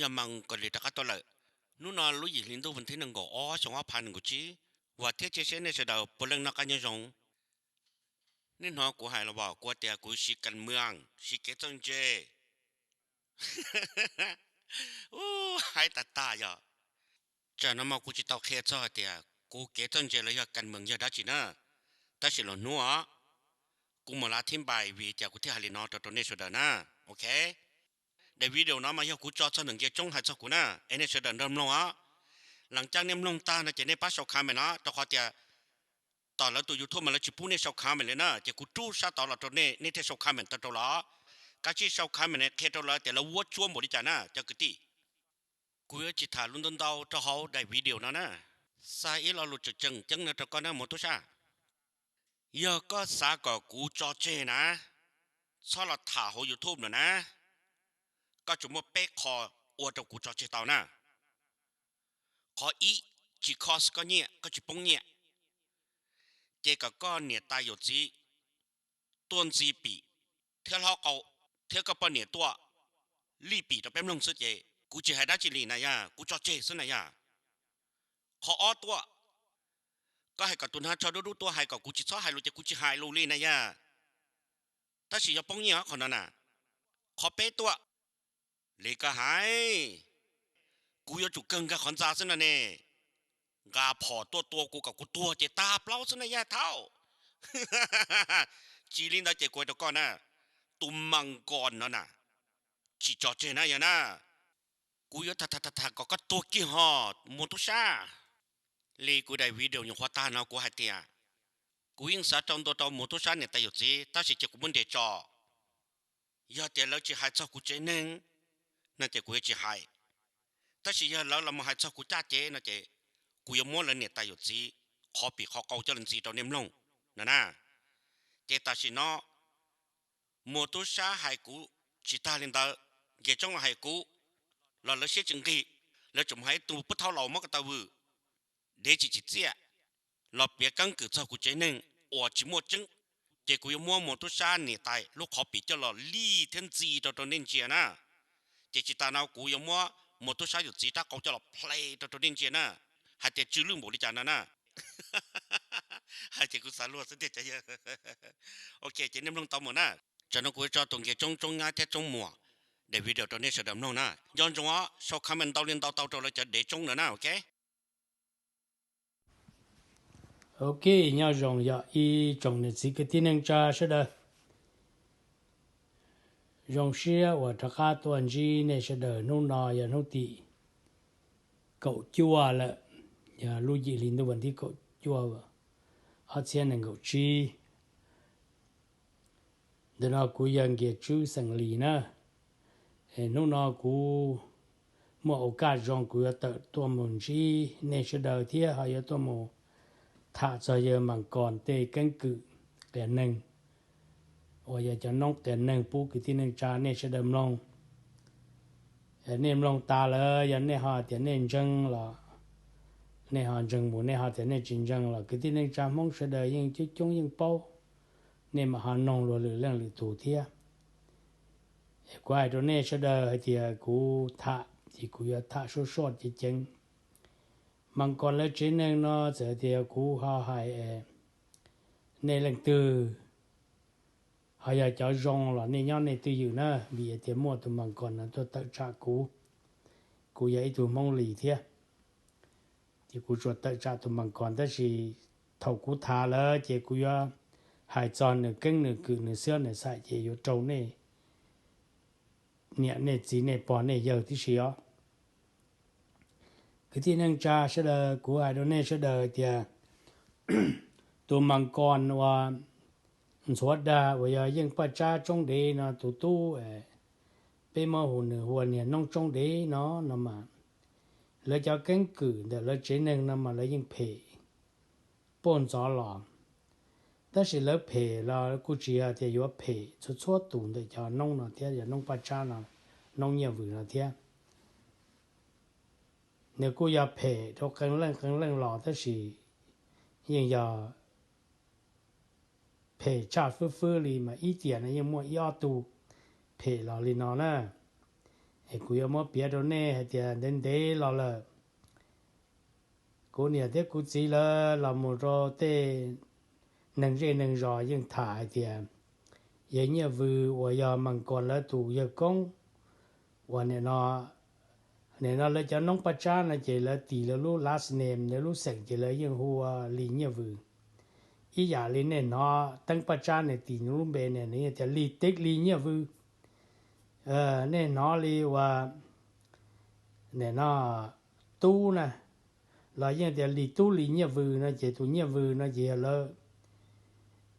Yog mas kom li rov qab tuaj lawm. Hnub no lub yim hli ntuj vas thib nees nkaum ob xyoo ob phav nees nkaum tsib, vam thiab cia siab nej sawv daws puav leej noj qab nyob zoo. Nej hnov kuv hais los as, kuv tias kuv siv kas mws, siv kev txawj ntse. Ub, haib tag tag yog. Tsam no mas kuv tsis tau qhia txog hais tias kuv kev txawj ntse los yog kas mws yog dab tsi na. Tab sis los hnub os, kuv mam li thib npais vim cas kuv thiaj hais li no rau rau nej sawv daws na. Ok, daim video no mas yog kuv tso txog ntawm Nkias Tsoob hais txog kuv na, es nej sawv daws nrog mloog os. Lees caaj nej mloog tag no ces nej pab sau comment no, rau qhov tias tom lawv tus YouTube mas lawv tsis pub nej sau comment li na, ces kuv rub sab tod los rau nej, nej thiaj sau comment tau rau lawv. Kav tsij sau comment qhia rau lawv tias lawv vuab tsuab npaum li cas na cov kwv tij. Kuv yuav tsis tham lus ntau ntau rau hauv daim video no na. Xa ib lo lus tseem tseem ceeb no rau koj na Muas Tub Sab. Yog koj xav kom kuv tso tseg na, txhob los tham hauv YouTube lawm na. Koj tsuas muaj peb qho ua rau kuv tso tseg tau na. Qhov ib, tsis cost koj nyiaj, koj tsis poob nyiaj, ces kom koj niam tais yawm txiv tuaj ntxiv pim, thiab hlob qau, thiab koj poj niam tuaj lij pim rau peb mloog xwb ces kuv tsis hais dab tsi li na yog, kuv tso tseg xwb na yog. Qhov ob tuaj, koj hais kom tus hnav tsho dub dub tuaj hais kom kuv tsis txhob hais lus ces kuv tsis hais lus li na yog. Tab sis yog poob nyiaj qhov no na. Qhov peb tuaj, li koj hais, kuv yuav tsum kawg nkag qhov ntxa xwb no ne. Nqa phom tuaj tua kuv kom kuv tuag ces tag plaub xwb na yog thaum. Tsis li ntawd ces kuv hais rau koj na, tus mas nkas no na, tsis tso tseg na yog na. Kuv yuav tham tham tham kom koj tuag kiag ho, Muas Tub Sab. Li kuv daim video nyuam qhuav tag no kuv hais tias, kuv yeej xav rau ntua rau Muas Tub Sab niam tais yawm txiv tab sis ces kuv muab nres tso. Yog tias lawv tsis hais txog kuv tsev neeg no ces kuv yuav tsis hais. Tab sis yog lawv los mus hais txog kuv caj ces no ces kuv yuav muab lawv niam tais yawm txiv qhov pim qhov qau coj los ntxiv rau nej mloog no na. Ces tam sim no Muas Tub Sab hais kuv tsis tag li ntawd, Nkias Tsoob los hais kuv, los lawv siab tsis nqig, lawv tseem mus hais tus pub thaub laus mob ko taw vwm, dev tsis tsim txiaj, los piav keeb kwm txog kuv tsev neeg uas tsis muaj tseeb, ces kuv yuav muab Muas Tub Sab niam tais lub qhov pim coj los lij thiab ntxiv rau rau nej ntsia na. Ces tsis tas no kuv yuav muab Muas Tub Sab yawm txiv rab qau coj los play rau rau nej ntsia na, hais tias tsw lwj npaum li cas no na. Hais tias kuv xav luag xwb tiag cas yog. Ok, ces nej mloog tau mus na. Tsam no kuv yuav tso tus Nkias Tsoob, Tsoob Nyab thiab Tsoob Muas daim video rau nej sawv daws mloog na. Nco ntsoov os, sau comment ntau li ntau tau rau lawv cov dev tsoob ntawd na, ok. Ok, nyob zoo yog ib tsoom niam txiv kwv tij neej tsa sawv daws. Zoo siab uas rov qab tuaj ntsib nej sawv daws hnub no yog hnub tim kaum cuaj lawm, yog lub yim hli ntuj vas thib kaum cuaj, ob txhiab nees nkaum tsib. Ntawm no kuv yog Nkias Tswb xeem Lis na. Hnub no kuv muaj ua kaj zoo kuv yuav tawm tuaj mus ntsib nej sawv daws thiab ho yuav tuaj mus tham txog yawg Mas Kos tej keeb kwm qias neeg uas yog cov noob qias neeg pub kwv tij neej tsa nej sawv daws mloog. Nej mloog tas lawm yog nej ho tias nej ntseeg los nej ho ntseeg mus, nej ho tias nej tsis ntseeg los kwv tij neej tsa Hmoob sawv daws yeej coob coob yeej paub, nej mam ho noog luag lwm leej lwm tus thiab. Kuv hais rau nej sawv daws hais tias kuv tham ces kuv yuav tham suaj suaj ceev ceev. Mas kom lawv tsev neeg no txawm tias kuv ho hais nej leej twg ho yog cov zoo los nej nyob nej twj ywm na, vim tias muaj tus Mas Kos no tuaj tawm tsam kuv, kuv yog ib tug Hmoob Lis thiab. Ces kuv tsuas tawm tsam tus Mas Kos tab sis thaum kuv tham lawm ces kuv yuav hais txog nws keeb nws kwm nws xiab nws xaim ces yuav raug nej niam nej txiv nej pog nej yawg tib si os. Kwv tij neej tsa sawv daws, kuv hais rau nej sawv daws tias tus Mas Kos uas ntxhuav dag uas yog Yeej Paj Tsab Tsoob Dev no tus tub, peb muab hu nws hu ua niag Noob Tsoob Dev no no mas, lawv cov keeb kwm ntawm lawv tsev neeg no mas lawv yeej phem puag ntxov los. Tab sis lawv phem los kuj tsis yog tias yuav phem txhua txhua tus ntawm cov noob no thiab, yog noob Paj Tsab no, noob Nyiaj Vwm no thiab. Nws kuj yog phem rau qee leej qee leej los tab sis yeej yog phem tshaj fwb fwb li mas ib tiam no yeej muaj ib ob tug phem los li no na. Es kuv yuav muab piav rau nej hais tias ntev ntev los lawm, kuv niam thiab kuv txiv lawv los mus rau tej neeg zej neeg zos yeej tham hais tias yawg Nyiaj Vws uas yog Mas Kas lawv tus yawg koob uas nim no, nim no lawv cov Noob Paj Tsab no ces lawv tis lawv lub last name, lawv lub xeem ces lawv yeej hu ua Lis Nyiaj Vws. Ib yam li nej hnov Teeb Paj Tsab nws tis nws lub npe ne, nws yeej tias Lis Teeb Lis Nyiaj Vws. Nej hnov li uas nim no Tub na, los yeej tias Lis Tub Lis Nyiaj Vws no ces tus Nyiaj Vws no ces yog lawv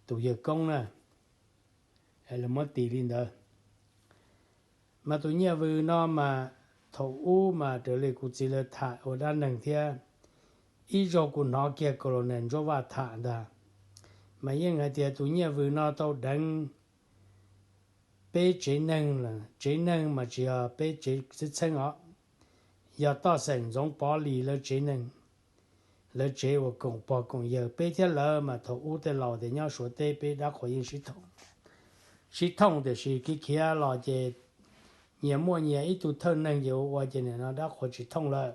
tus yawg koob na, lawv muab tis li ntawd. Mas tus Nyiaj Vws no mas thaum ub mas raws li kuv txiv lawv tham ua dab neeg thiab ib zaug kuv hnov kiag Colonel Ntsuab Vaj tham ntag, mas yeej hais tias tus Nyiaj Vws no tau deev peb tsev neeg, tsev neeg mas tsis yog peb tsev txheeb txheeb os, yog toj xeem Ntxoov Pov Lis lawv tsev neeg, lawv tsev uas koom pog koom yawg. Peb thiab lawv mas thaum ub tej laus tias nyob Suav teb peb dab qhuas yeej sib thooj, sib thooj tiam sis khiav khiav los ces nyias muaj nyias ib tug thawj neeg ces ua ua ces nim no dab qhuas tsis thooj lawm.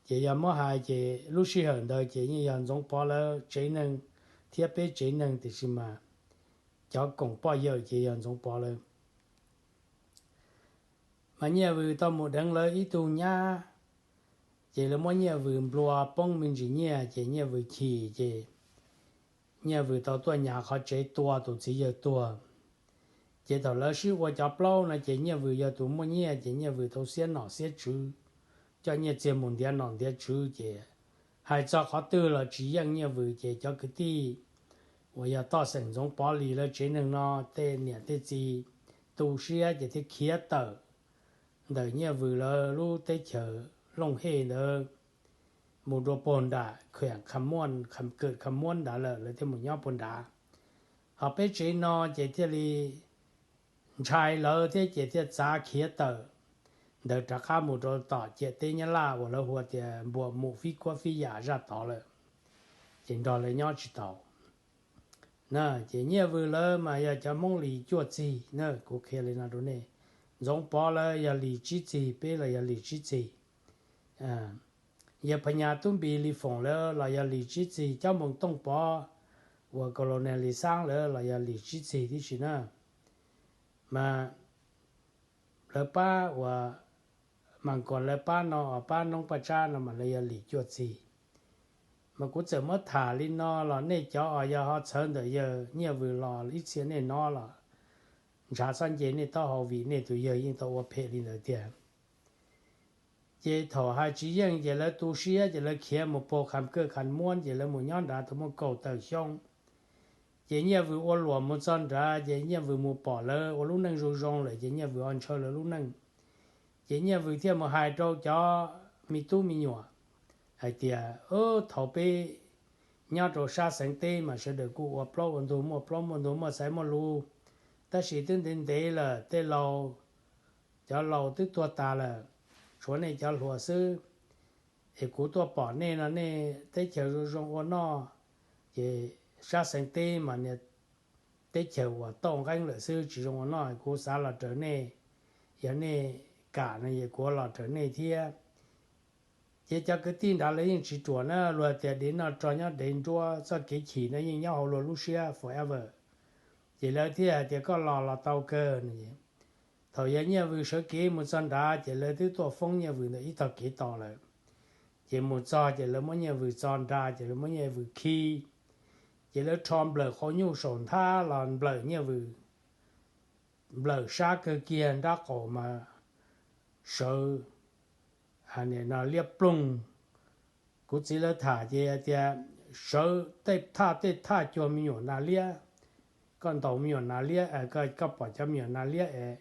Ces yog muab hais ces lub sij hawm ntawd ces yeej yog Ntxoov Pov lawv tsev neeg thiab peb tsev neeg tiam sis mas cov koom poj yawg ces yog Ntxoov Pov lawv. Mas Nyiaj Vws tau mus deev lawv ib tug nyab, ces lawv muab Nyiaj Vws nplua poob me ntsis nyiaj ces Nyiaj Vws chim ces Nyiaj Vws tau tuaj nyav qhov tsev tua tus txiv yawg tuag. Ces thaum lawv sib ua cov plaub no ces Nyiaj Vws yog tus muaj nyiaj ces Nyiaj Vws tau xiab nom xiab tswv, coj nyiaj txiag mus ntiav nom ntiav tswv ces hais txog qhov twg los tsis yeej Nyiaj Vws ces cov kwv tij uas yog toj xeem Ntxoov Pov Lis lawv tsev neeg no tej niam tej txiv tu siab ces thiaj khiav tawm ntawm Nyiaj Vws lawv lub teb chaws Looj Hej ntawd mus rau puag nram Kham Muab, Kham Kawm Kham Muab nrad lawm, lawv thiaj mus nyob puag nrad. Ho peb tsev no ces thiaj li ntshai lawv thiab ces thiaj txav khiav tawm ntawd rov qab mus rau tom ciam teb Nyab Laj uas lawv hu tias Npuas Mus Fib Kuab Fib Yam zaj tod lawm, ces nrog lawv nyob tsis tau. Na ces Nyiaj Vws lawv mas yog cov Hmoob Lis cuaj txig na, kuv qhia li no rau nej. Ntxoov Pov lawv yog Lis tsib txig, peb los yog Lis tsib txig. Yawg Phas Nyas Tub Npis Lis Foom lawv los yog Lis tsib txig, Cob Moos Tooj Pov uas Colonel Lis Xaab lawv los yog Lis tsib txig tib si na. Mas lawv pab uas Mas Kas lawv pab no, pab Noob Paj Tsab no mas lawv yog Lis cuaj txig. Mas kuv txawm muab tham li no los nej cov uas yog ho txhawv ntawm yawg Nyiaj Vws los ib txhia nej hnov los ntshav txhob nce nej taub hau vim nej tus yawg yeej tau ua phem li ntawd tiag. Ces thaum hais tsis yeej ces lawv tu siab ces lawv khiav mus puag Kham Kawm Kham Muab ces lawv mus nyob nrad tau muaj kaum tawm xyoo. Ces Nyiaj Vws ua luam mus txog nrad ces Nyiaj Vws mus pom lawv ua lub neej zoo zoo lawm ces Nyiaj Vws ho ntshaw lawv lub neej. Ces Nyiaj Vws thiaj mus hais rau cov me tub me nyuam hais tias, thaum peb nyob rau sab xeev teb mas sawv daws kuj ua plaub ua ntug, muaj plaub muaj ntug, muaj xaiv muaj lus, tab sis twb ntev ntev lawm tej laus, cov laus twb tuag tas lawm, tshuav nej cov hluas xwb. Es kuv tuaj pom nej no nej teb chaws zoo zoo ua noj, ces sab xeev teb mas niag teb chaws uas toj nqeeb lawm xwb tsis zoo ua noj, kuv xav los raws nej, yog nej kam no es kuv los raws nej thiab. Ces cov kwv tij nrad lawv yeej tsis ruam na, luag tias dev noj rog nyob dev nruab, txoj kev chim no yeej nyob hauv luag lub siab forever. Ces lawv thiaj hais tias koj los los tau kawg. Thaum yawg Nyiaj Vws sawv kev mus txog nrad ces lawv twb tuaj foob Nyiaj Vws ntawm ib tog kev tos lawm. Ces mus txog ces lawv muab Nyiaj Vws txo nra ces lawv muab Nyiaj Vws khi. Ces lawv rho nplawm qhov nyuj saum nthab los nplawm Nyiaj Vws, nplawm sab kawg kiag nrab qaum mas sawv liab ploog. Kuv txiv lawv tham ces hais tias sawv tej thaj tej thaj cuag me nyuam nas liab. Koj ntaus me nyuam nas liab, koj pom cov me nyuam nas liab es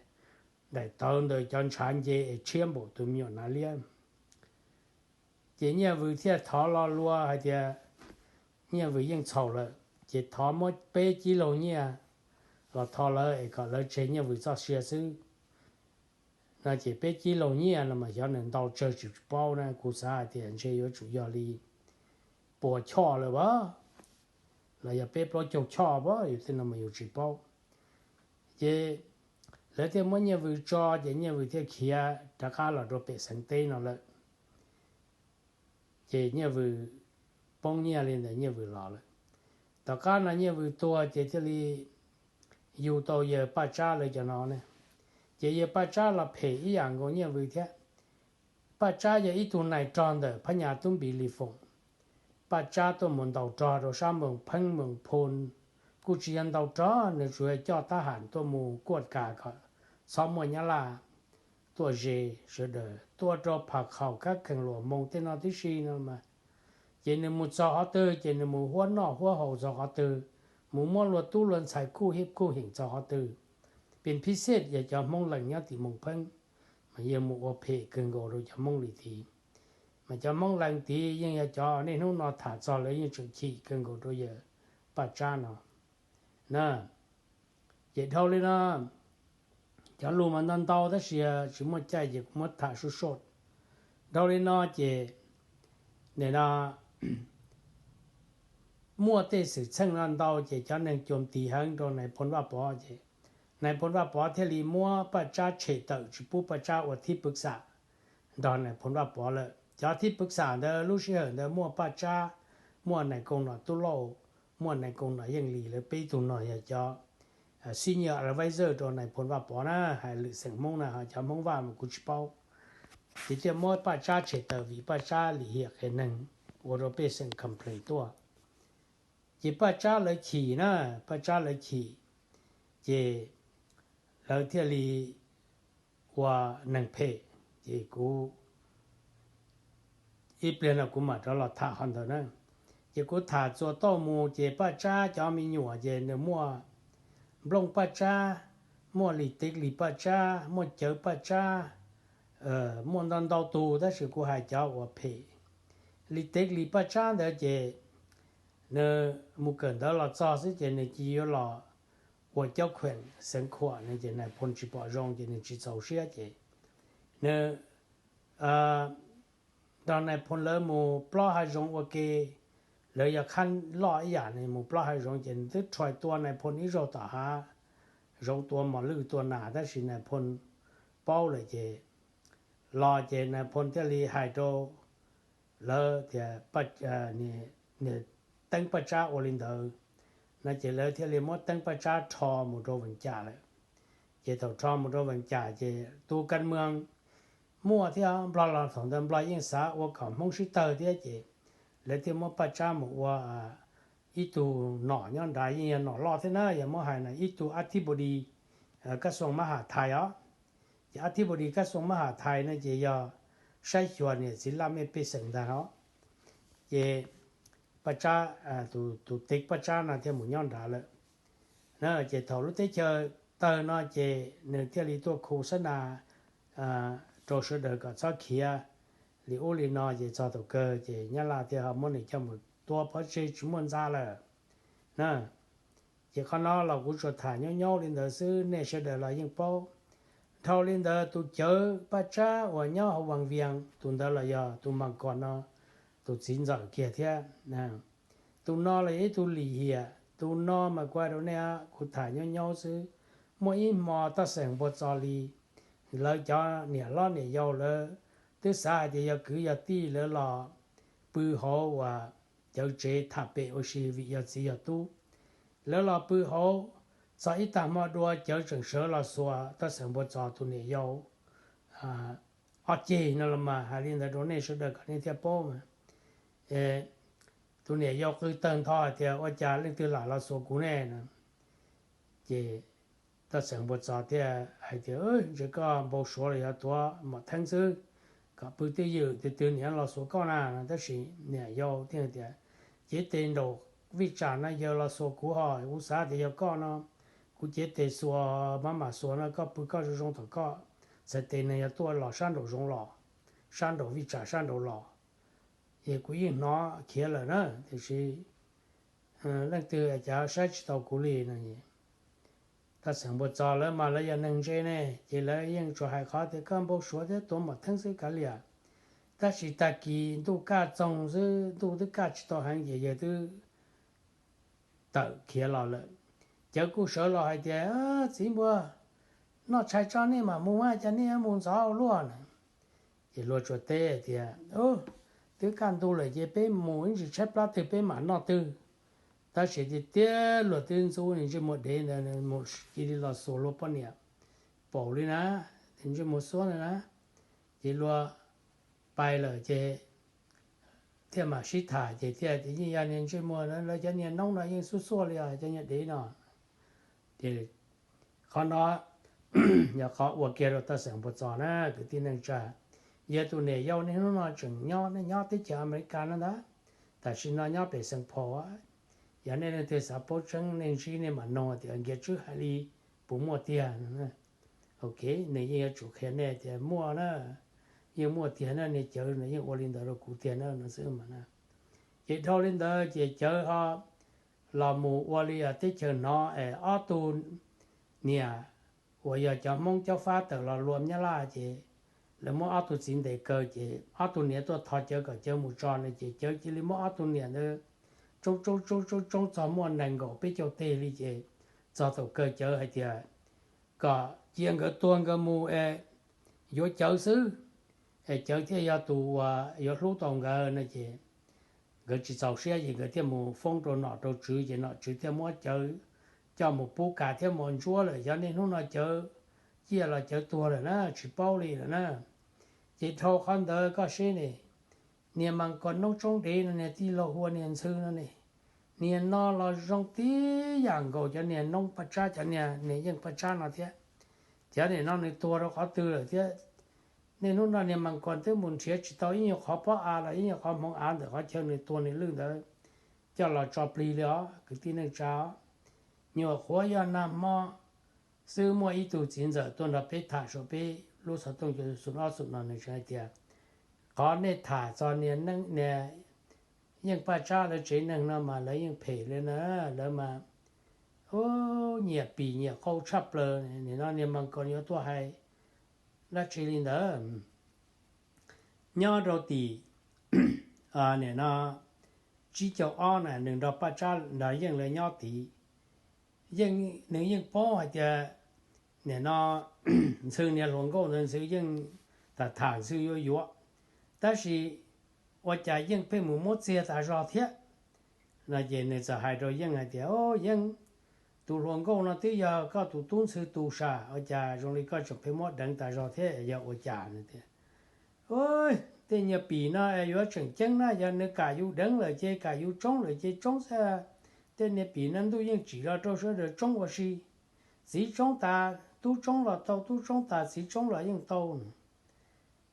daim tawv ntawd cov ntshav nce es tshiab npaum tus me nyuam nas liab. Ces Nyiaj Vws thiaj thov lo lua hais tias Nyiaj Vws yeej txhaum lawm, ces thov muab peb kib laug nyiaj los thov lawv es kom lawv tseg Nyiaj Vws txoj sia xwb no. Ces peb kib laug nyiaj no mas xyov nws ntau tsawg tsis paub na, kuv xav hais tias ntshe yuav tsum yog li pua choj lawm as, los yog peb plaub caug choj as, yus tej no mas yus tsis paub. Ces Lawv thiaj muab Nyiaj Vws tso ces Nyiaj Vws thiaj khiav rov qab los rau pem Xeev teb no lawm. Ces Nyiaj Vws poob nyiaj li ntawd Nyiaj Vws los lawm. Tom qab no Nyiaj Vws tuag ces thiaj li yug tau yawg Paj Tsab lawv cov no ne. Ces yawg Paj Tsab los phem ib yam nkaus Nyiaj Vws thiab. Paj Tsab yog ib tug nais rog ntawm Phab Nyas Tub Npis Lis Foom. Paj Tsab tuaj mus ntaus rog rau sab Moos Pheeb Moos Phoo, kuj tsis yog ntaus rog, nws tsuas yog coj tab ham tuaj mus kuaj kas kom txhob muaj Nyab Laj tuaj ze sawv daws, tuaj rau Pham Khaum, Kab Khees, Luam Moos tej no tib si no mas. Ces nws mus txog qhov twg ces nws mus huab noj huab haus txog qhov twg, mus muab luag tub luag ntxhais kuj hiab kuj heem txog qhov twg. Pes phib xej yog cov Hmoob Lees nyob tim Moos Pheeb mas yog mus ua phem kawg nkaus rau cov Hmoob Lis tid. Mas cov Hmoob Lees tid yeej yog cov niaj hnub no tham txog lawv yeej tseem chim kawg nkaus rau yawg Paj Tsab no na. Ces dhau li no, cov lus mas ntau ntau tab sis tsis muaj caij ces kuv muab tham sub soj. Dhau li no ces nim no muaj tej xwm txheej no ntau ces cov neeg cuam tis heev rau nais phoo Vaj Pov ces nais phoo Vaj Pov thiaj li muab Paj Tsab tshem tawm tsis pub Paj Tsab ua thib pwv xam nrog nais phoo Vaj Pov lawm. Cov thib pwv xam ntawd lub sij hawm ntawd muaj Paj Tsab, muaj nais koo nom Tub Lauj, muaj nais koo nom Yeej Lis, lawv peb tug no yog cov senior advisor rau nais phoo Vaj Pov na, hais lwm xeem Hmoob na, ho cov Hmoob Vaj mas kuv tsis paub. Ces thiaj muab Paj Tsab tshem tawm vim Paj Tsab lim hiam qias neeg ua rau pej xeem complain tuaj. Ces Paj Tsab lawv chim na, Paj Tsab lawv chim, ces lawv thiaj li ua neeg phem. Ces kuv ib pliag no kuv mam rov los tham qhov ntawd na. Ces kuv tham txuas tauj mus ces Paj Tsab cov me nyuam ces nws muaj Nplooj Paj Tsab, muaj Lis Tev Lis Paj Tsab, muaj Cawv Paj Tsab, muaj ntau ntau tus tab sis kuv hais cov uas phem. Lis Tev Lis Paj Tsab ntawd ces nws mus kawm ntawv los txog xwb ces nws cia yuav los ua caub khuem xeev khuam no ces nais phoo tsis pom zoo ces nws tsis txaus siab ces nws nrog nais phoo lawv mus plob hav zoov ua ke. Lawv yog khab loj ib yam, nws mus plob hav zoov ces nws twb rhuais tua nais phoo ib zaug tom hav zoov, tua mos lwj tua nas tab sis nais phoo paub lawm ces los ces nais phoo thiaj li hais rau lawv tias, Teeb Paj Tsab ua li ntawd no ces lawv thiaj li muab Teeb Paj Tsab rho mus rau Vees Cas lawm. Ces thaum rho mus rau Vees Cas ces tus kas moos muaj thiab, Nplog los thaum ntawd Nplog yeej xav ua kom Hmoob sib tawg thiab ces lawv thiaj muab Paj Tsab mus ua ib tug nom nyob nrad, yeej yog nom loj thiab na, yog muab hais no ib tug ab thib npau dis, kab xoom mab ham thais os. Ces ab thib npau dis kab xoom mab ham thais no ces yog saib xyuas niam txiv laj mej pej xeem ntag os. Ces Paj Tsab, tus Teeb Paj Tsab no thiaj mus nyob nrad lawm. Ces thaum lub teb chaws tawg no ces nws thiaj li tuaj khu xab nas rau sawv daws kom txhob khiav li ub li no ces txog thaum kawg ces Nyab Laj thiaj ho muab nws coj mus tua pov tseg tsis muaj ntxa lawm na. Ces qhov no los kuv tsuas tham nyob nyob li ntawd xwb, nej sawv daws los yeej paub. Dhau li ntawd tus Cawv Paj Tsab uas nyob hauv Vaj Vias tus ntawd los yog tus Mas Kos no tus txiv ntxawm kiag thiab. Tus no los yog ib tug lim hiam, tus no mas kuv hais rau nej, kuv tham nyob nyob xwb. Muaj ib hmo Taj Xeem Npua Txos li lawv cov niam hlob niam yau lawv twb xav hais tias yog kwv yog tij, lawv los pw hauv uas Cawv tsev tham pem ua si vim yog txiv yog tub. Lawv los pw hauv, txog ib tag hmo dua Cawv tseem sawv los xuas Taj Xeem Npua Txos tus niam yau ob ceg no los mas, hais li ntawd rau nej sawv daws kom nej thiaj paub mas. Tus niam yau qw tawg ntho hais tias, Ua cas leej twg lam los xuas kuv ne? Ces Taj Xeem Npua Txos thiaj hais tias, Ntshe koj npau suav los yog tuav mom theeb xwb, kom pw twj ywm, tus twg niam los xuas koj na. Tab sis niam yau thiaj tias, Cev tes nraum vij tsam no yawg los xuas kuv ho, kuv xav tias yog koj no, kuv cev tes xuas maj mam xuas no, koj pw koj zoo zoo tom koj, txhais tes neeg yog tuaj los sab nraum zoov los, sab nraum vij tsam sab nraud los. Es kuv yeej hnov khiav lawm na, tiam sis leej twg cas saib tsis taus kuv li no. Taj Xeem Npua Txos lawv mas lawv yog neeg ntse ne, ces lawv yeej tsuas hais qhov tias koj npau suav thiab tuav mom theeb xwb kav liam. Tab sis tag kis ntuj kaj txoog xwb, ntuj twb kaj tsis tau heev ces yawg twb tawm khiav los lawm. Cawv kuj sawv los hais tias, Txiv npua, noj tshais tso nej mam mus mas, cas nej mus ntxov luaj na. Ces luag tsuas teb tias, Twb kaj ntug lawm ces peb mus ib ntsis tshaib plab twg peb mam noj twg. Tab sis tiag tiag luag twb ntxub nws ntsej muag dev ntawd mus cia li los xuas luag poj niam paum li na, nws ntsej muag xuab ntawd na. Ces luag pais lawm ces thiaj mam sib tham ces thiaj tias, Yeej yog niag ntsej muag, lawv cov niag noob no yeej xuab xuaj li os, cov niag dev no. Ces qhov no yog qhov ua kiag rau toj xeem Pov Txos na kwv tij neej tsa. Yog tus niam yau niaj hnub no tseem nyob, nyob teb chaws Amelikas no ntag, tam sim no nyob pem Saint Paul. Yog nej leej twg xav paub tseeb nej ntsib nej mam noog tias Nkias Tswb hais li puas muaj tiag. Ok, nws yeej yuav tsum qhia nej tias muaj na, yeej muaj tiag na, niag cawv no yeej ua li ntawd rau kuv tiag na no xwb mas na. Ces dhau li ntawd ces cawv ho los mus ua li teb chaws no es ob tug niam uas yog cov Hmoob Cob Fab tawm los luam Nyab Laj ces lawv muab ob tug txiv ntes kaw ces ob tug niam tuaj thov cawv kom cawv mus tso no ces cawv cia li muab ob tug niam ntawd tsoob tsoob tsoob tsoob tsoob txog muaj nees nkaum peb caug teg li ces txog thaum kawg cawv hais tias kom cia nkawd tuag nkawd mus es yuav cawv xwb, es cawv thiaj yog tus uas yuav hlub tau nkawd no ces nkawd tsis txaus siab ces nkawd thiaj mus foob rau nom rau tswv ces nom tswv thiaj muab cawv coj mus pub kas thiab mus ntsuab lawm. Yog niaj hnub no cawv ciaj los cawv tuag lawm na, tsis paub li lawm na. Ces dhau qhov ntawd koj seb ne, niag mas kos noob tsoob dev no niag tij laug hu ua niag Ntxhw no ne, niag no los zoo tib yam nkaus cov niag noob Paj Tsab, cov niag niag yeej Paj Tsab no thiab. Cov niag no nws tuag rau qhov twg lawm thiab? Niaj hnub no niag mas kos twb mus nrhiav tsis tau ib nyuag qhov pob av los ib nyuag qhov hmoov av ntawm qhov chaw nws tuag nws lwj ntawd coj los tso plig li os kwv tij neej tsa. Nyuam qhuav yog nag hmo xwb muaj ib tug txiv ntxawm tuaj nrog peb tham saum peb lub xov tooj cov xum ob xum no nws tseem hais tias qhov nej tham txog niag yeej Paj Tsab lawv tsev neeg no mas lawv yeej phem li na, lawv mas nyiam pim nyiam qau tshaj plaws. Nim no niag mas kos yuav tuaj hais dab tsi li ntawd. Nyob rau tim nim no tsib caug ob na nws nrog Paj Tsab nrog yeej lawv nyob tid. Yeej, nws yeej paub hais tias nim no Ntxhw niag hluas nkauj ntawd Ntxhw yeej tham tham Ntxhw yuav yuav, tab sis ua cas yeej pheej mus muab txiag tas zog thiab no ces nws txawm hais rau yeej hais tias, Yeej, tus hluas nkauj no twb yog koj tus tub Ntxhw tus sam, ua cas zoo li koj tseem pheej muab deev tas zog thiab, yog ua cas no tias tej niag pim no yuav tseem ceeb na, yog nws kam yus deev lawm ces kam yus tsoob lawm ces tsoob xwb. Tej niag pim no ntuj yeej tsim los rau sawv daws tsoob ua si, txiv tsoob tas tub tsoob los tau, tub tsoob tas txiv tsoob los yeej tau.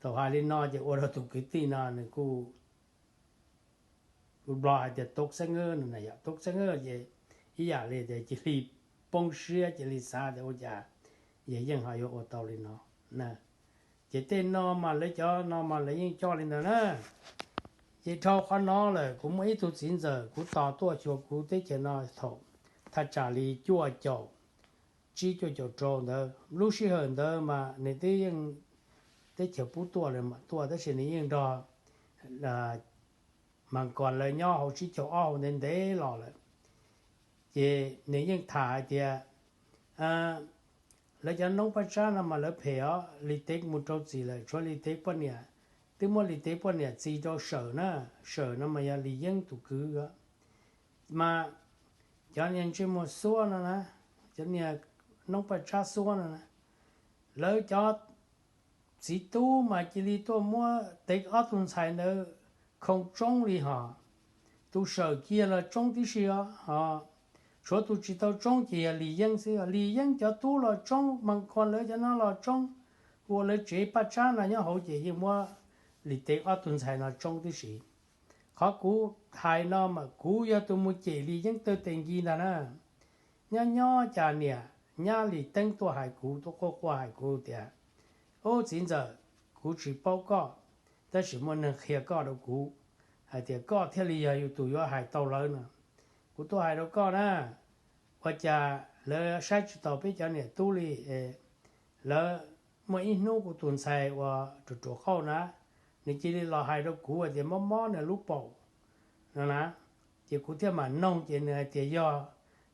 Thaum hais li no ces ua rau tus kwv tij no nws kuj nplog hais tias tub xeeb, yog tub xeeb ces ib yam li tias cia li poob siab cia li xav tias ua cas yog yeej ho yuav ua tau li no. Ces tej no mas lawv cov no mas lawv yeej coj li ntawd na. Ces dhau qhov no lawm kuv muaj ib tug txiv ntxawm kuv tos tuaj xyuas kuv teb chaws no thaum thaj tsam li cuaj caum tsib cuaj caum rau ntawd. Lub sij hawm ntawd mas nws twb yeej teb chaws pub tuaj lawm mam tuaj, tab sis nws yeej nrog mas kos lawv nyob hauv tsib caug ob hauv ntev ntev los lawm. Ces nws yeej tham hais tias lawv cov noob Paj Tsab no mas lawv phem os, Lis Tev mus rau txim lawm, tshuav Lis Tev poj niam, twb muab Lis Tev poj niam txis rau Sawm na. Sawm no mas yog Lis Yeeb tus kwv. Mas cov niag ntsej muag xuab no na, cov niag noob Paj Tsab xuab no na, lawv cov txiv tub mas cia li tuaj muab Tev ob tug ntxhais ntawd khoo tsoob li hos. Tus Sawm kiag los tsoob tib si os, ho tshuav tus tsis tau tsoob ces yog Lis Yeeb xwb. Lis Yeeb cov tub los tsoob, mas kos lawv cov no los tsoob, ua lawv tsev Paj Tsab no nyob hauv ces yeej muab Lis Tev ob tug ntxhais no tsoob tib si. Qhov kuv hais no mas kuv yog tus mus cem Lis Yeeb tawg tes nkis ntag na. Nyob nyob cas niam nyab Lis Teeb tuaj hais kuv, tuaj quaj quaj hais kuv tias, Ub, txiv ntxawm, kuv tsis paub koj, tab sis muaj neeg qhia koj rau kuv, hais tias koj thiaj li yog yus tus yuav hais tau lawv no. Kuv tuaj hais rau koj na, ua cas lawv saib tsis taus peb cov niam tub li? Lawv, muaj ib hnub kuv tus ntxhais uas ruam ruam qauj na, nws cia li los hais rau kuv hais tias mob mob nws lub paum no na, ces kuv thiaj mam noog ces nws hais tias yog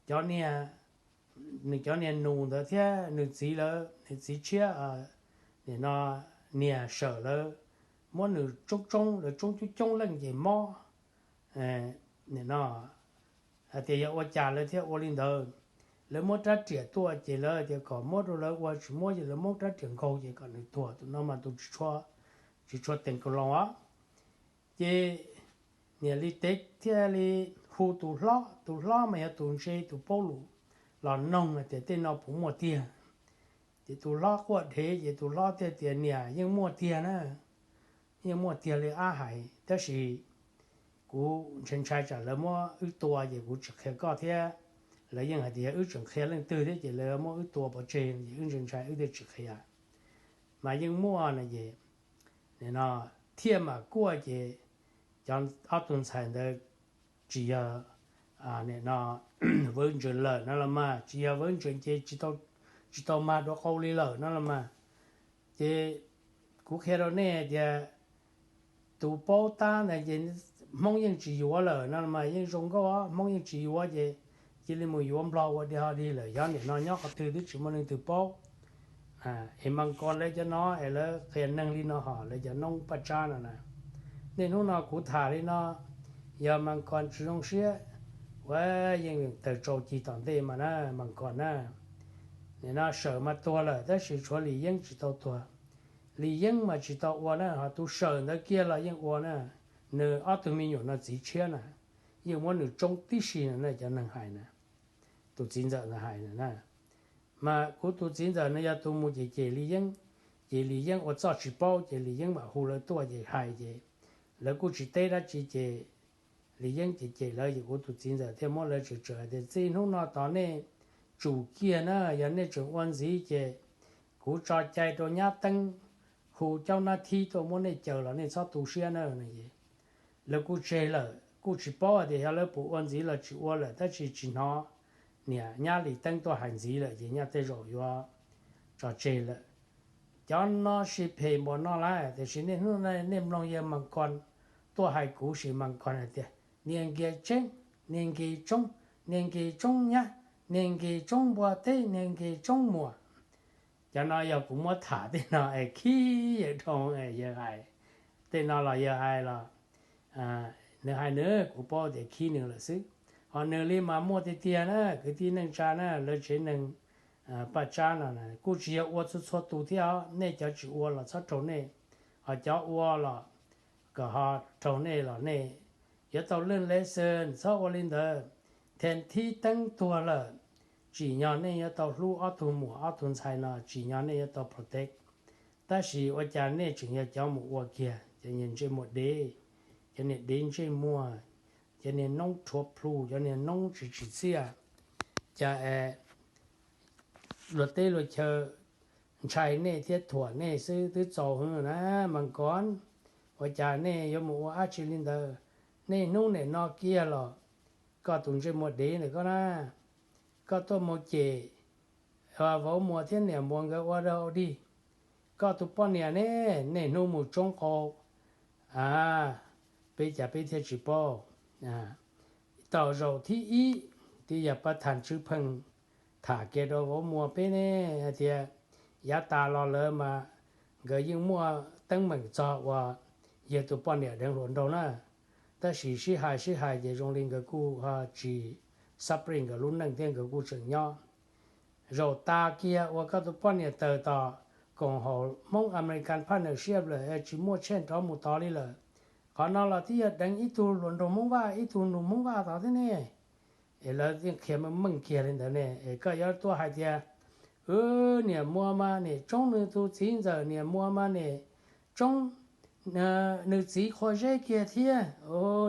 cov niag nws cov niag nus ntawd thiab nws txiv lawv, nws txiv tshiab, nim no niag Sawm lawv muab nws tsoob tsoob, lawv tsoob coob coob leej ces mob. Nim no hais tias yog ua cas lawv thiaj ua li ntawd. Lawv muab rab riam tuaj ces lawv tias kom muab rau lawv ua, tsis muab ces lawv muab rab riam nkaug ces kom nws tuag. Tus no mas tus tsis tshua teem kaus loos os. Ces niam Lis Tev thiaj li hu tus hlob, tus hlob mas yog tus ntse tus paub lus los noog hais tias tej no puas muaj tiag. Ces tus hlob quaj dhev ces tus hlob thiaj tias niam, yeej muaj tiag na, yeej muaj tiag li ab hais, tab sis kuv ntshai ntshai tsam lawv muab wb tua ces kuv tsis qhia koj thiab. Lawv yeej hais tias yog wb tseem qhia leej twg thiab ces lawv muab wb tua pov tseg, ces wb ntshai ntshai wb thiaj tsis qhia. Mas yeej muaj no ces, nim no thiaj mam kuaj ces cov ob tug ntxhais ntawd tsis yog, nim no Vawv Ntsaws lawm no los mas, tsis yog Vawv Ntsaws ces tsis tau mag dua qau li lawm no los mas. Ces kuv qhia rau nej tias tus paub tab ntawd ces Hmoob yeej tsis yuav lawm no los mas yeej zoo nkauj os, Hmoob yeej tsis yuav ces cia li mus yuav Nplog ua dog dig lawm, yog nim no nyob qhov twg twb tsis muaj leej twg paub. Es Mas Kos lawv cov no es lawv qhia neeg li no hos lawv cov noob Paj Tsab no na. Niaj hnub no kuv tham li no, yog Mas Kos tsis zoo siab, ua yeej tawg tsau cig tom ntej mas na, Mas Kos na. Nim no Sawm mas tuag lawm tab sis tshuav Lis Yeeb tsis tau tuag. Lis Yeeb mas tsis tau ua na, ho tus Sawm ntawd kiag los yeej ua na. Nws ob tug me nyuam no txiv tshiab na, yeej muab nws tsoob tib si no na, cov neeg hais na, tus txiv ntxawm ntawd hais na. Mas kuv tus txiv ntxawm no yog tus mus cem cem Lis Yeeb, ces Lis Yeeb ua txoj tsis paub ces Lis Yeeb mam hu lawv tuaj ces hais ces lawv kuj tsis teb dab tsi ces Lis Yeeb cem cem lawv ces kuv tus txiv ntxawm thiaj muab lawv tsawm tsawm tias txij hnub no tod nej tsum kiag na, yog nej tseem ua ntxiv ces kuv tso cai rau nyab teeb hu caub nab thib tuaj muab nej caw los nej txhob tu siab na. Lawv kuj tseg lawm, kuj tsis paub hais tias yog lawv puas ua ntxiv los tsis ua lawm, tab sis tsis hnov niam nyab Lis Teeb tuaj hais ntxiv lawm ces nyaj tej zaum yuav tso tseg lawm. Cov no sib phem npaum no lawm, tiam sis niaj hnub no nej mloog yawg Mas Kos tuaj hais kuv sis Mas Kos hais tias niag Nkis Tseeb, niag Nkis Tsoob, niag Nkis Tsoob nyab, niag Nkis Tsoob npua teb, niag Nkis Tsoob muam. Cov no yog kuv muab tham tej no es khib yawg dhau es yawg hais. Tej no los yawg hais los nws hais nws, kuv paub tias khib nws lawm xwb. Ho nws li mas muaj tiag tiag na, kwv tij neej tsa na, lawv tsev neeg Paj Tsab no kuj tsis yog ua txhua txhua tus thiab os, nej cov tsis ua los txhob raug nej, ho cov ua los kom ho raug nej los nej yuav tau leej lesson, txhob ua li ntawd. Thej Thib Teeb tuag lawm, tsim nyog nej yuav tau hlub ob tug muam ob tug ntxhais no, tsim nyog nej yuav tau protect. Tab sis ua cas nej tseem yog cov mus ua kiag cov niag ntsej muag dev, cov niag dev ntsej muag, cov niag noob rhuav plhu, cov niag noob tsis tsim txiaj. Cas es luag teb luag chaw ntshai nej thiab thuam nej xwb twb txaus heev na Mas Kos. Ua cas nej yuav mus ua dab tsi li ntawd? Nej hnub nim no kiag los koj tus ntsej muag dev ntawm koj na, koj tuaj mus cem vauv Muas thiab niam Muas nkawd ua dog ua dig. Koj tus poj niam ne, niaj hnub mus tsoob qau, peb cas peb thiaj tsis paub. Tau zaum thib ib, twb yog pab tham tswv pheej tham kiag rau vauv Muas peb ne, hais tias yav tas los lawm mas nkawd yeej muaj teeb meem txog uas yawg tus poj niam deev hluas nraug na. Tab sis sib hais sib hais ces zoo li nkawd kuj ho tsis sab prej nkawd lub neej thiab nkawd kuj tseem nyob. Zaum tas kiag uas koj tus poj niam tawm tom koom haum Hmoob American partnership lawm, tsis muaj tsheej rov mus tod li lawm. Qhov no los twb yog deev ib tug hluas nraug Hmoob Vaj, ib tug nus Hmoob Vaj tod thiab ne. Es lawv yeej qhia meej meej kiag li ntawd ne, es koj yuav tuaj hais tias, wb niam Muas mas niam tsoob nws tus txiv ntxawm, niam Muas mas niam tsoob nws txiv qhua zeb kiag thiab.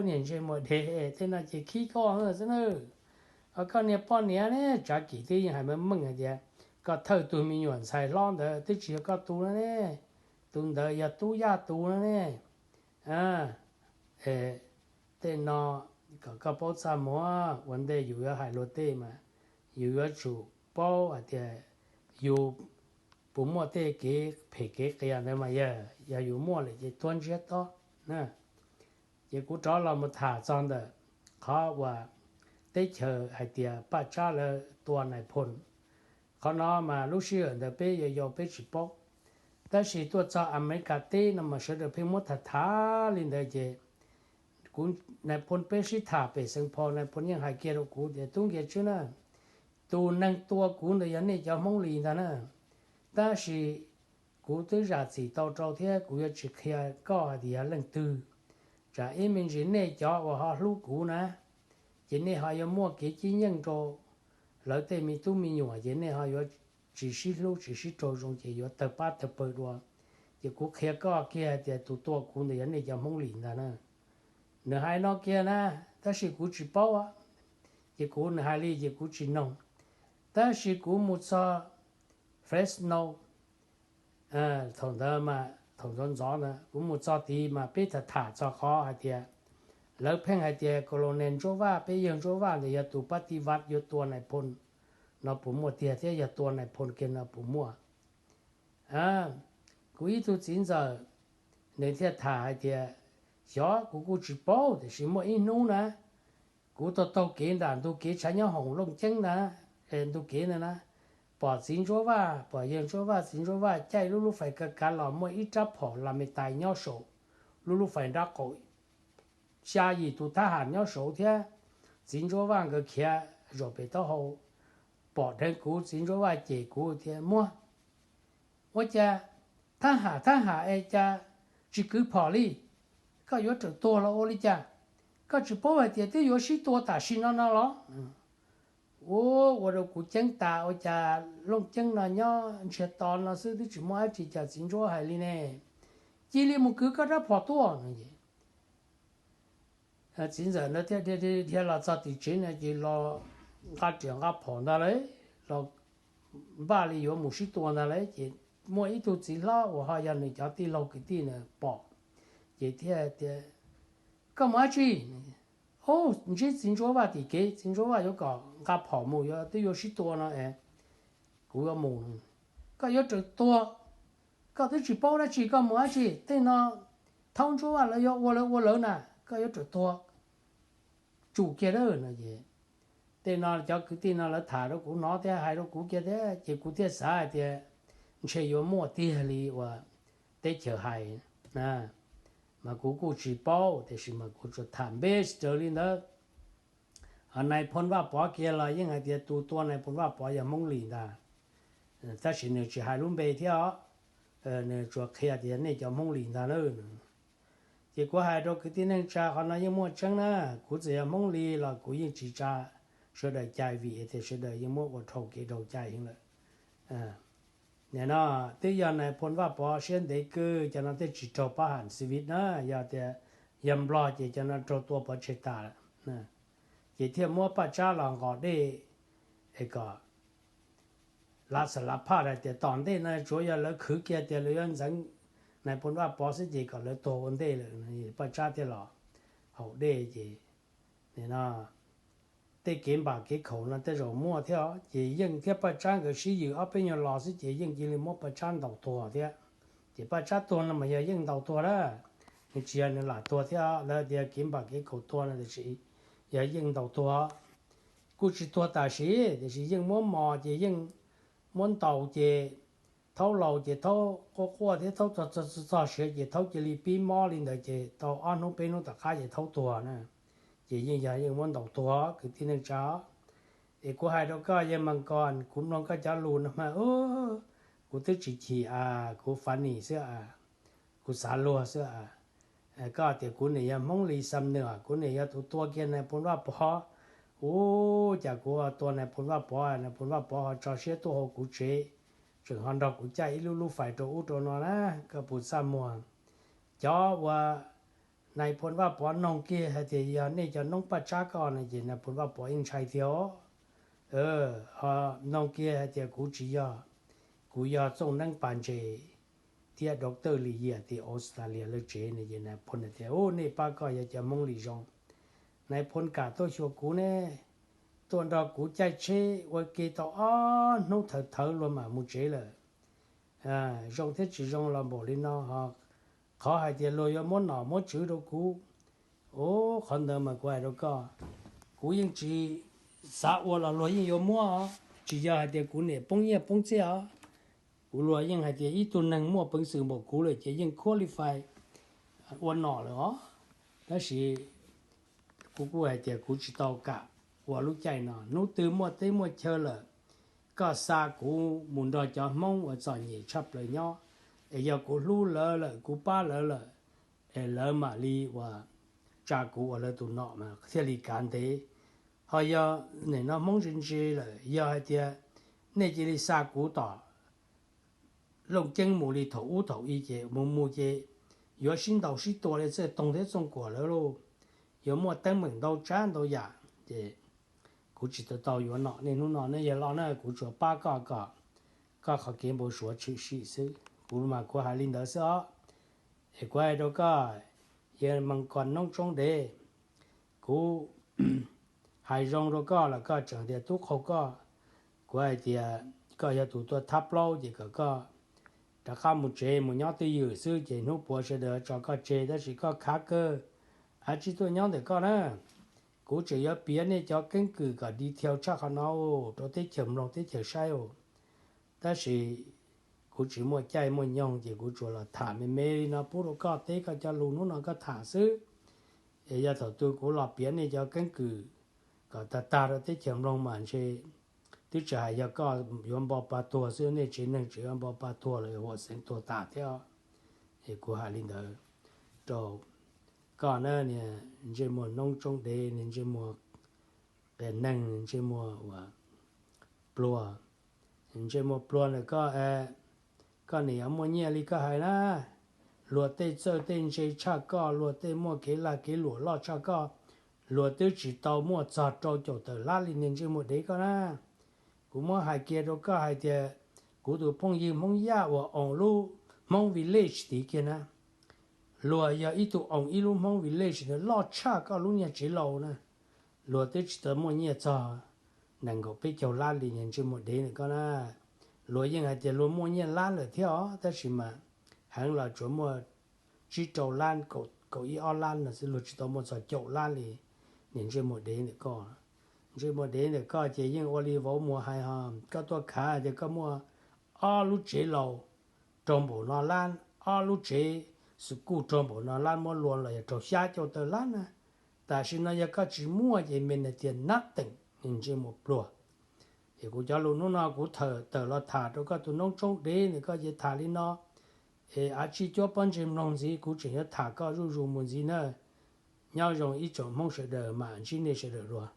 Niag ntsej muag dev, tej no ces khib koj xwb na. Koj niag poj niam ne, Tsav Kim twb yeej hais meej meej hais tias, koj thawj tug me nyuam ntxhais hlob ntawd twb tsis yog koj tus no ne, tus ntawd yog Tub Yaj tus no ne. Tej no kom koj paub txaj muag, ua ntej yus yuav hais luag tej mas yus yuav tsum paub hais tias yus puas muaj tej kev phem kev qias ntawd mas yog, yog yus muaj lawm ces tuav ntsiab to. Ces kuv rov los mus tham txog ntawm qhov uas teb chaws hais tias Paj Tsab lawv tua Nais Phoo. Qhov no mas lub sij hawm ntawd peb yau yau peb tsis paub, tab sis tuaj txog Amelikas teb no mas sawv daws pheej muab tham tham li ntawd ces kuv, Nais Phoo peb sib tham pem Xeev Phos, Nais Phoo yeej hais kiag rau kuv tias, Tub Nkias Tswb na, tus neeg tua kuv ntawd yog nej cov Hmoob Lis ntag na, tab sis kuv twb zam txim tau rau thiab kuv yuav tsis qhia koj hais tias yog leej twg. Tsam ib me ntsis nej cov uas ho hlub kuv na, ces nej ho yuav muaj kev cib nyeej rau lawv tej me tub me nyuam, ces nej ho yuav tsis sib hlub tsis sib raug zoo, ces yuav tawg pab tawg pawg dua. Ces kuv qhia koj kiag hais tias tus tua kuv ntawd yog nej cov Hmoob Lis ntag na. Nws hais no kiag na, tab sis kuv tsis paub, ces kuv, nws hais li ces kuv tsis noog. Tab sis kuv mus txog Fresno, thaum ntawd, thaum ntxov ntxov ntawd kuv mus txog tid mas peb tham tham txog qhov hais tias lawv pheej hais tias Colonel Ntsuab Vaj, peb yawg Ntsuab Vaj ntawd yog tus pab ti vaj yuav tua Nais Phoo no puas muaj tiag thiab yog tua Nais Phoo kiag no puas muaj. Kuv ib tug txiv ntxawm, nws thiaj tham hais tias, Xyov, kuv kuj tsis paub, tiam sis muaj ib hnub na, kuv taug taug kev nram ntug kev tshav nyob hoom Looj Ceeb na, ntug kev ntawd na, pom txiv Ntsuab Vaj, pom yawg Ntsuab Vaj, txiv Ntsuab Vaj caij lub lub fais kav kav los muaj ib rab phom las me tais nyob saum lub lub fais nrab qaum, xya yim tus thab ham nyob saud thiab txiv Ntsuab Vaj nkawd khiav zaum pem taub hau, pom dheev kuv, txiv Ntsuab Vaj cem kuv tias, Muab, ua cas thab ham thab ham es cas tsis kwv phom li? Koj yuav raws tuag los ua li cas? Koj tsis paub hais tias twb yuav sib tua tam sim no no los? Ua, ua rau kuv ceeb tas, ua cas Looj Ceeb no nyob ntsiag to no xwb twb tsis muaj dab tsi cas txiv Ntsuab hais li ne. Cia li mus kwv koj rab phom tuaj no. Txiv ntxawm ntawd thiaj dhia los txog tim tsev no ces los nqa riam nqa phom ntag lauj, los npaj li yuav mus sib tua ntag lauj. Ces muaj ib tug txiv hlob uas ho yog nws cov tij laug kwv tij na pom, ces thiaj tias, Koj mus dab tsi? Au, ntsib txiv Ntsuab Vaj tim kev, txiv Ntsuab Vaj yuav kom nqa phom mus, yuav twb yuav sib tua no es kuv yuav mus. Koj yuav raws tuag, koj twb tsis paub dab tsi koj mus dab tsi. Tej no thaub Ntsuab Vaj lawv yuav ua lawv ua lawv na, koj yuav raws tuag tsum kiag lauj no. Ces tej no cov kwv tij no lawv tham rau kuv hnov thiab hais rau kuv kiag thiab ces kuv thiaj xav hais tias ntshe yuav muaj tiag li uas teb chaws hais na, mas kuv kuj tsis paub, tiam sis mas kuv tsuas tham npe raws li ntawd. Ho Nais Phoo Vaj Pov kiag los yeej hais tias tus tua Nais Phoo Vaj Pov yog Hmoob Lis ntag, tab sis nws tsis hais lub npe thiab os, nws tsuas qhia tias nej cov Hmoob Lis ntag na. Ces kuv hais rau kwv tij neej tsa, qhov no yeej muaj tseeb na, kuv txawm yog Hmoob Lis los kuv yeej tsis tsa sawv daws cai vim tias sawv daws yeej muab ua dhau kev dhau cai heev lawm. Nim no twb yog Nais Phoo Vaj Pov siab ntev kawg, cov no thiaj tsis raug pab ham xi vis na, yog tias yog Nplog ces cov no raug tua pov tseg tas lawm. Ces thiaj muab Paj Tsab los nqos dej es kom lav xa lav phaj hais tias tom ntej no tsuav yog lawv khwv kiag tias lawv yuav ntxeev Nais Phoo Vaj Pov xwb ces kom lawv tuag ua ntej lawm. Paj Tsab thiaj los haus dej ces nim no tej kev npam kev khaum no tej zaum muaj thiab os. Ces Yeej thiab Paj Tsab nkawd sib yws ob peb nyuag los xwb ces Yeej cia li muab Paj Tsab ntaus tuag thiab. Ces Paj Tsab tuag no mas yog Yeej ntaus tuag lawm, nws tsis yog nws lam tuag thiab. Lawv tias kev npam kev khaum tuag no tiam sis yog Yeej ntaus tuag. Kuj tsis tuag tam sim, tiam sis Yeej muab mos ces Yeej muab ntaus ces thaub laus ces thaub quaj quaj thiab thaub txog txog siav ces thaub cia li pib mob li ntawd ces tau ob hnub peb hnub tom qab ces thaub tuag na. Ces Yeej yog Yeej muab ntaus tuag kwv tij neej tsa. Es kuv hais rau koj Yeej Mas Kos, kuv mloog koj cov lus no mas kuv twb tsis chim a, kuv funny xwb a, kuv xav luag xwb a. Koj tias kuv nim yog Hmoob Lis Xam Nuas, kuv nim yog tus tua kiag Nais Phoo Vaj Pov. Ub, cas kuv tua Nais Phoo Vaj Pov, Nais Phoo Vaj Pov ho tso siab tuaj hauv kuv tsev, tseem ho nrog kuv caij ib lub lub fais rau ub rau no na, koj puas txaj muag? Cov uas Nais Phoo Vaj Pov noog kiag hais tias yog nej cov noob Paj Tsab koj no ces Nais Phoo Vaj Pov yeej ntshai tiag os. Ho noog kiag hais tias kuv tsis yog, kuv yog Txooj Neeb Pas Ntses thiab Doctor Lis Yias tim Australia lawv tsev no ces Nais Phoo tias, Ub, nej pab koj yog cov Hmoob Lis zoo. Nais Phoo kam tuaj xyuas kuv ne, tuaj nrog kuv caij tsheb ua ke tau ob hnub thawv thawv luag mam mus tsev lawm. Zoo thiab tsis zoo los npaum li no ho, qhov hais tias luag yuav muab nom muab tswv rau kuv, ub, qhov ntawd mas kuv hais rau koj, Kuv yeej tsis xav ua los luag yeej yuav muab, tsis yog hais tias kuv niam poob nyiaj poob txiaj os. Kuv luag yeej hais tias ib tug neeg muaj peev xwm npaum kuv lawm ces yeej qualify ua nom lawm os. Tab sis kuv kuj hais tias kuv tsis tau kam ua lub caij no. Hnub twg muaj teb muaj chaw lawm, koj xa kuv mus nrog cov Hmoob uas txom nyem tshaj plaws nyob, es yog kuv hlub lawv lawm, kuv pab lawv lawm, es lawv mam li uas tsa kuv ua lawv tus nom mas thiaj li kav ntev. Ho yog nim no Hmoob ntse ntse lawm, yog hais tias nej cia li xa kuv tom Looj Ceeb mus li thaum ub thaum i ces mus mus ces yuav sib ntaus sib tua li Txawj Toog thiab Txooj Kuam lawv lauj, yuav muaj teeb meem ntau tsav ntau yam. Ces kuv tsis tau tau yuav nom nej hnub no, nej yog los na kuv tsuas pab koj kom koj qhov kev npau suav tshwm sim xwb. Kuv mas kuv hais li ntawd xwb os. Es kuv hais rau koj, yawg Mees Kos Noob Tsoob Dev, kuv hais zoo rau koj los koj tseem tias tub qaug koj. Kuv hais tias koj yog tus tuaj thab plaub ces kom koj rov qab mus tsev mus nyob twj ywm xwb ces hnub puav sawv daws tso koj tseg, tab sis koj khav kawg, av tsis tuaj nyob ntawm koj na. Kuv tseem yuav piav nej cov keeb kwm kom detail tshaj qhov no rau teb chaws mloog teb chaws saib os. Tab sis kuv tsis muaj caij muaj nyoog ces kuv tsuas los tham me me li no pub rau koj teb koj cov lus hnub no koj tham xwb. Es yog thaum twg kuv los piav nej cov keeb kwm kom tag tag rau teb chaws mloog mas ntshe twb tsis hais yog koj yuav npo pa tuag xwb, nej tsev neeg tseem yuav npo pa tuag los yog huam xeev tuag tas thiab. Es kuv hais li ntawd rau koj na, niag ntsej muag Noob Tsoob Dev, niag ntsej muag qias neeg, niag ntsej muag uas pluag, ntsej muag pluag ntawm koj, koj nim yuav muaj nyiaj li koj hais na. Luag tej txawj tej ntse tshaj koj, luag tej muaj kev lag kev luam loj tshaj koj, luag twb tsis tau muaj txog rau caum tawm lab li niag ntsej muag dev koj na. Kuv muab hais kiag rau koj hais tias kuv tus phooj ywg Hmoob Yaj uas own lub Hmoob Village tid kiag na, luag yog ib tug own ib lub Hmoob Village ntawd loj tshaj koj lub nyuag tsev laus na, luag twb tsis tau muaj nyiaj txog nees nkaum peb caug lab li niag ntsej muag dev ntawm koj na. Luag yeej hais tias luag muaj nyiaj lab lawm thiab os, tab sis mas heev los tsuas muaj tsib rau lab, kaum ib ob lab no xwb, luag tsis tau muaj txog caum lab li niag ntsej muag dev ntawm koj. Ntsej muag dev ntawm koj ces yeej ua li vauv muag hais ho, koj tuaj khav tias koj muaj ob lub tsev laus raug npaum no lab, ob lub tsev xus kuj raug npaum no lab, muab luas los yog raug xya caum tawm lab na. Tam sim no yog koj tsis muaj ces means tias nothing, niag ntsej muag pluag. Es kuv cov lus hnub no kuv tawm los tham rau koj tus Noob Tsoob Dev ntawm koj ces tham li no. Es av tsij cuab pob ntseg mloog ntxiv, kuv tseem yuav tham koj zuj zus mus ntxiv na. Nyob zoo ib tsoom Hmoob sawv daws, mam ntsib nej sawv daws dua.